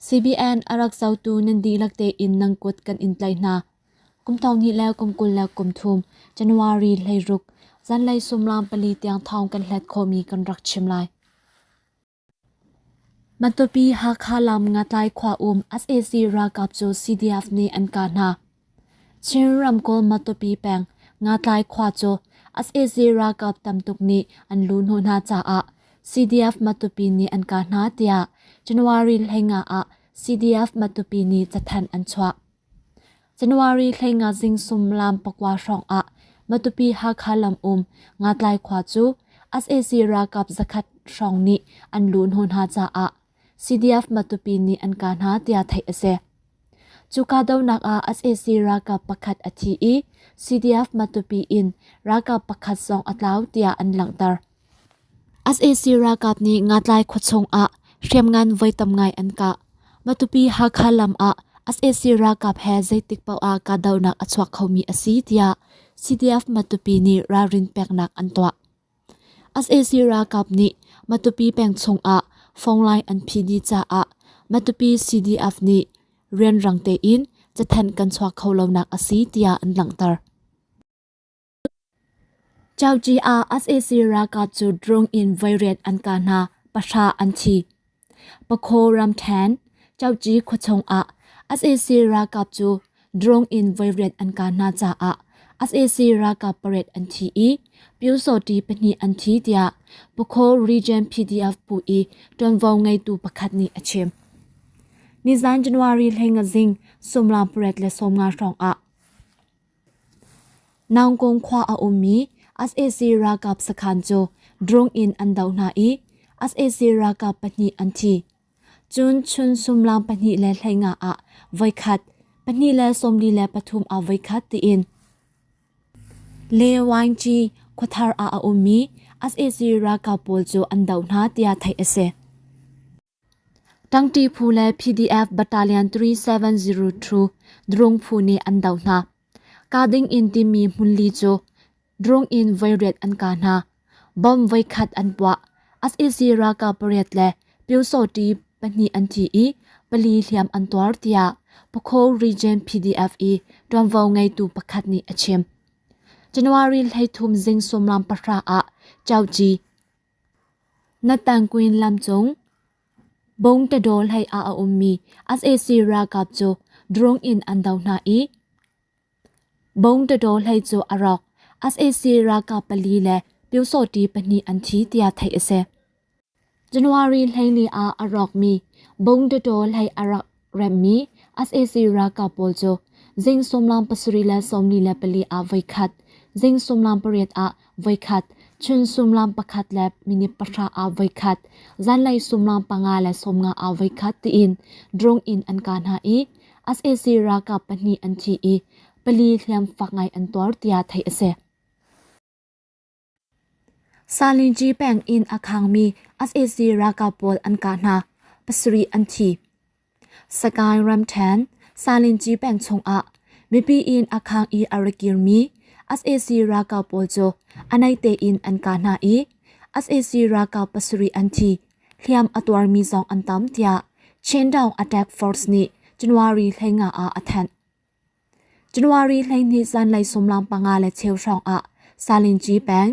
CBN a rak zohtu nan dihlak tein nan kut kan in tlaih hna. Kum 2000 le kum 23 January 16 zanlei suimilam 4 tiang thawng kan hlat khawhmi kan rak chim lai. Matupi Hakha lam Ngatlai khua um sac ralkap cu CDF nih an kah hna. Chin ramkulh Matupi peng Ngatlai khua cu sac ralkap tamtuk nih an luhhnawh hna caah CDF Matupi nih an kah hna tiah January 15 ah CDF Matupi nih cathanh an chuah. January 15 zing suimilam 9 hrawng ah Matupi Hakha lam um Ngatlai khua cu sac ralkap zakhat hrawng nih an luhhnawh hna caah CDF Matupi nih an kah hna tiah theih a si. Cu kahdohnak ah sac ralkap pakhat a thi i CDF Matupi in ralkap pakhat zong a tlau tiah an langhter. Sac ralkap nih Ngatlai khuachung ah hriamngan voi tam ngai an kah. Matupi Hakha lam ah sac ralkap he zeitik paoh ah kahdohnak a chuak khomi a si tiah CDF Matupi nih ralrin peknak an tuah. Sac ralkap nih Matupi peng chung ah phone line an phih dih caah Matupi CDF nih rianrang tein cathanh kan chuak kho lonak a si tiah an langhter. Chauci ah sac ralkap cu drone in voiriat an kah hna, pahra an thi. Pakhaw ramṭhen, Chauci khuachung ah sac ralkap cu drone in voiriat an kah hna caah sac ralkap pariat an thi i Pyusawṭi pahnih an thi tiah Pakhaw Region PDF phu i ṭuanvo ngeitu pakhat nih a chim. Nizan January 15 zing 18:50 hrawng ah Naungkung khua a ummi sac ralkap sakhan cu drone in an doh hna i sac ralkap pahnih an thi. Cun chun suimilam 2:15 ah voikhat, 2:43 ah voikhat tiin Le Waingci khuathar ah a ummi sac ralkap pawl cu an doh hna tiah theih a si. Ṭangṭi phu le PDF Battalion 3702 drone phu nih an doh hna. Kah ding in timi hmunli cu drone in voiriat an kah hna. Bomb voikhat an puah. Sac ralkap pariat le Pyusawṭi pahnih an thi i pali hliam an tuar tiah Pakho Region PDF i ṭuanvo ngeitu pakhat nih a chim. January 13 zing 10:30 ah Chauci Natangkwin lamcung Bongtadaw hlei ah a ummi sac ralkap cu drone in an doh hna i Bongtadaw hlei cu a rawk. Sac ralkap pali le Pyusawhti pahnih an thi tiah theih a si. January 14 ah a rawkmi Bongtadaw hlei a rak remmi sac ralkap pawl cu zing 74 ah voikhat, zing 18 ah voikhat, chun 1:10 ah voikhat, zanlei 5:50 ah voikhat tiin drone in an kah hna i sac ralkap pahnih an thi i pali hliam fak ngai an tuar tiah theih a si. Salingyi peng in a khangmi sac ralkap pawl an kah hna. Pasarih an thi. Sagaing ramṭhen Salingyi peng chungah mipi inn a khang i a ra kirmi sac ralkap pawl cu a naih tein an kah hna i sac ralkap pasarih an thi. Hliam a tuarmi zong an tam tiah Chindaung Attack Force nih January 15 ah a thanh. January 12 zanlei 5:15 hrawng ah Salingyi peng,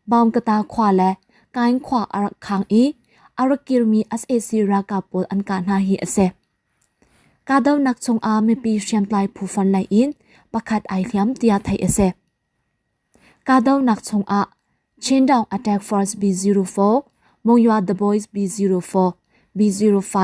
Baungkata khua le Kaing khua a rak khang i a rak kirmi sac ralkap pawl an kah hna hi a si. Kahdohnak chungah mipi hriamtlai phu fon lei in pakhat ai hliam tiah theih a si. Kahdohnak chungah Chindaung Attack Force B04, Monywa The Boys B04, B05,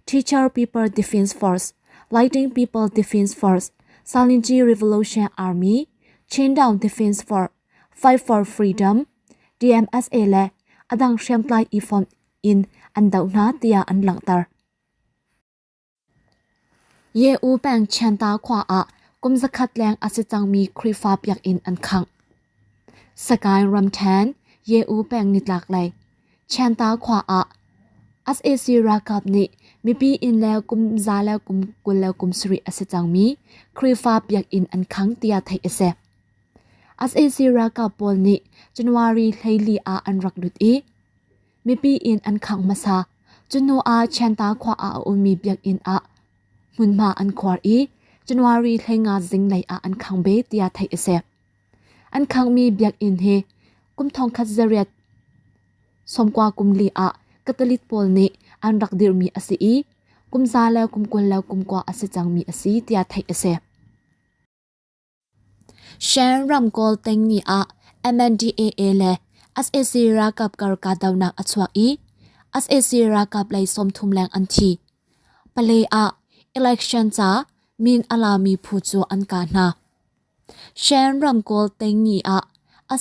Teacher People Defense Force, Lighting People Defense Force, Salingyi Revolution Army, Chindaung Defense Force, Fight for Freedom, DMSA le a dang hriamtlai i fonh in an doh hna tiah an langhter. Ye-U peng Chianta khua ah kum zakhat leng a si cangmi Khrihfa biakinn an khangh. Sagaing ramṭhen Ye-U peng nitlaklei Chianta khua ah sac ralkap nih mipi inn le kum za le kum 27 a si cangmi Khrihfa biakinn an khang tiah theih a si. Sac ralkap pawl nih January 14 ah an rak lut i mipi inn an khangh hmasa. Cu hnu ah Chianta khua ah a ummi biakinn ah hmunhma an khuar i January 15 zinglei ah an khang ve tiah theih a si. An khanghmi biakinn hi kum thongkhat zariat sawmkua kum li ah Catholic pawl nih an rak dirhmi a si i kum za le kum 20 le kum kua a si cangmi a si tiah theih a si. Shan ramkawl tengni ah MNDAA le sac ralkap kar kahdohnak a chuak i sac ralkap lei 30 leng an thi. Pale ah election ca min a lami phu cu an kah hna. Shan ramkawl tengni ah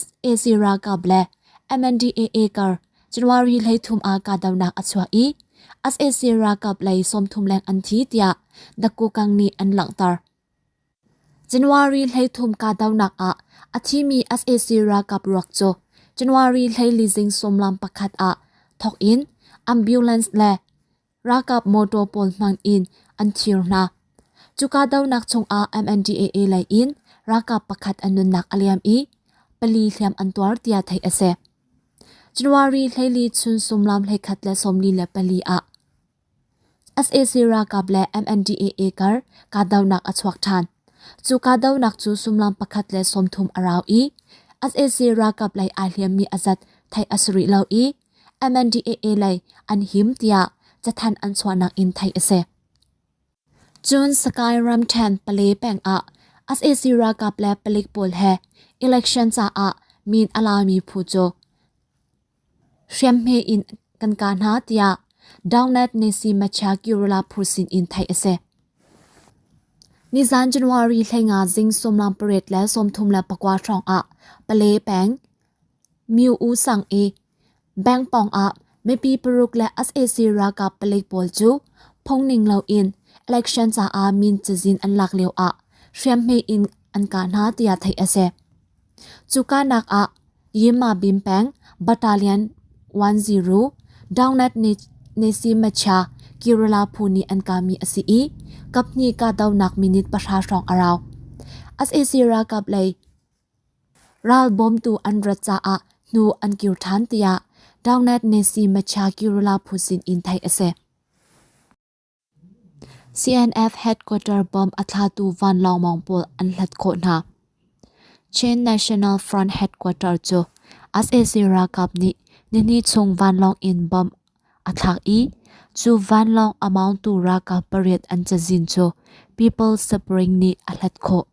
sac ralkap le MNDAA kar January 13 ah kahdohnak a chuak i sac ralkap lei 30 leng an thi tiah Dakukang nih an langhter. January 13 kahdohnak ah a thimi sac ralkap ruak cu January 14 zing sawmlam pakhat ah thawk in ambulance le ralkap motor pawl hmang in an thir hna. Cu kahdohnak chungah MNDAA lei in ralkap pakhat a nunnak a liam i pali hliam an tuar tiah theih a si. January 14 chun sumlam 11 le 44 ah Sac ralkap le MNDAA kar kahdohnak a chuak ṭhan. Cu kahdohnak cu sumlam pakhat le 30 a rau i sac ralkap lei aa hliammi a zat theih a si rih lo i MNDAA lei an him tiah cathanh an chuahnak in theih a si. Cun Sakae ramṭhen Pale peng ah sac ralkap le palik pawl he election caah min a lami phu cu Hriamhme in kan kah hna tiah Downnet Nesi Macha Kirula phu sin in theih a si. Nizan January 15 zing sawmlam pariat le 34 hrawng ah Pale peng Myu U sang i bank pawng ah mipi paruk le sac ralkap palik pawl cu phungning loin election caah min cazin an lak lio ah hriamhme in an kah hna tiah theih a si. Cu kahnak ah Yinmabin peng Battalion 10 Downnet Nesimacha Kerala phu nih an kahmi a si i kaphnih kahdohnak minute pahra hrawng a rau. Sac ralkap lei ral bawmtu an rat caah hnu an kir ṭhan tiah Downnet Nesimacha Kerala phu sin in theih a si. CNF headquarter bomb a thlatu vanlawng mawng pawl an hlat khawh hna. Chin National Front headquarter cu sac ralkap nih nihnih chung vanlawng in bomb a thlak i cu vanlawng a mawngtu ralkap pariat an cazin cu People's Spring nih a hlat khawh.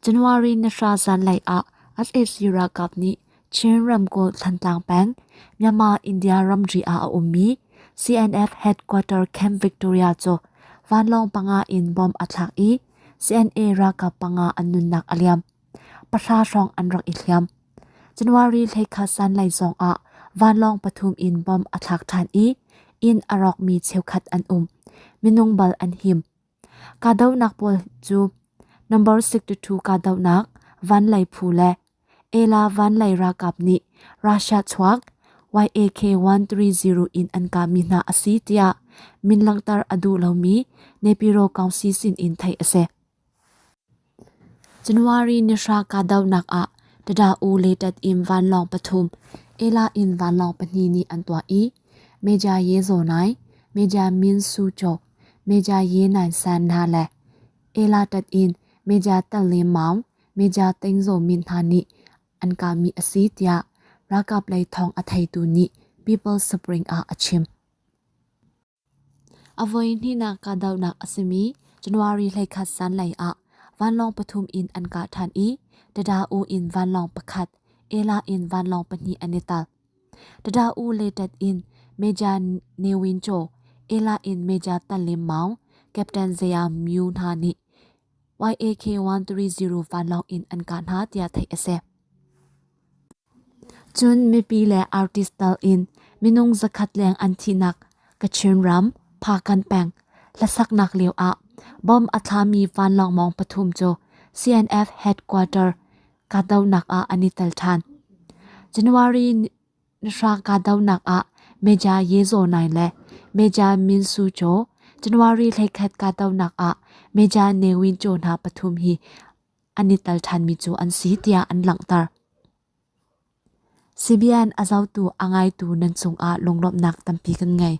January nihra zanlei ah sac ralkap nih Chin ramkulh Thantlang peng, Myanmar-India ramri ah a ummi CNF headquarter Camp Victoria cu vanlawng panga in bomb a thlak i CNA ralkap panga an nunnak a liam. Pahra hrawng an rak i hliam. January 21 zanlei zong ah vanlawng pathum in bomb a thlak ṭhan i inn a rawkmi cheukhat an um. Minung bal an him. Kahdohnak pawl cu Number 62 kahdohnak vanlei phu le Ela vanlei ralkap nih Russia chuak YAK-130 in an kahmi hna a si tiah min langhter a duh lomi Naypyidaw Council sin in theih a si. January nihra kahdohnak ah Tada-U le Tat-im vanlawng pathum, Ela in vanlawng pahnih nih an tuah i Meja Ye Zaw Nai, Meja Min Su Kyaw, Meja Ye Nain San hna le Ela tat in Meja Tal Le Maung, Meja Ting Zaw Min hna nih an kahmi a si tiah ralkap lei thawng a theitu nih People's Spring ah a chim. A voi hnihnak kahdohnak a simi January 21 zanlei ah vanlawng pathum in an kah ṭhan i Tada-U in vanlawng pakhat, Ela in vanlawng pahnih an i tal. Tada-U le tat in Meja Ne Win Kyaw, Ela in Meja Tan Lim Maung, Captain Zaya Myu hna nih YAK-130 vanlawng in an kah hna tiah theih a si. Cun mipi le artist tal in minung zakhat leng an thihnak Kachin ram Phakan peng hlasaknak lio ah bomb a thlami vanlawng mawng pathum cu CNF headquarter kahdohnak ah an i tel ṭhan. January nihra kahdohnak ah Meja Ye Zaw Naing le Meja Min Su Kyaw, January 11 kahdohnak ah Meja Ne Win Kyaw hna pathum hi an i tel ṭhanmi cu an si tiah an langhter. CBN a zohtu a ngaitu nan cungah lunglawmhnak tampi kan ngei.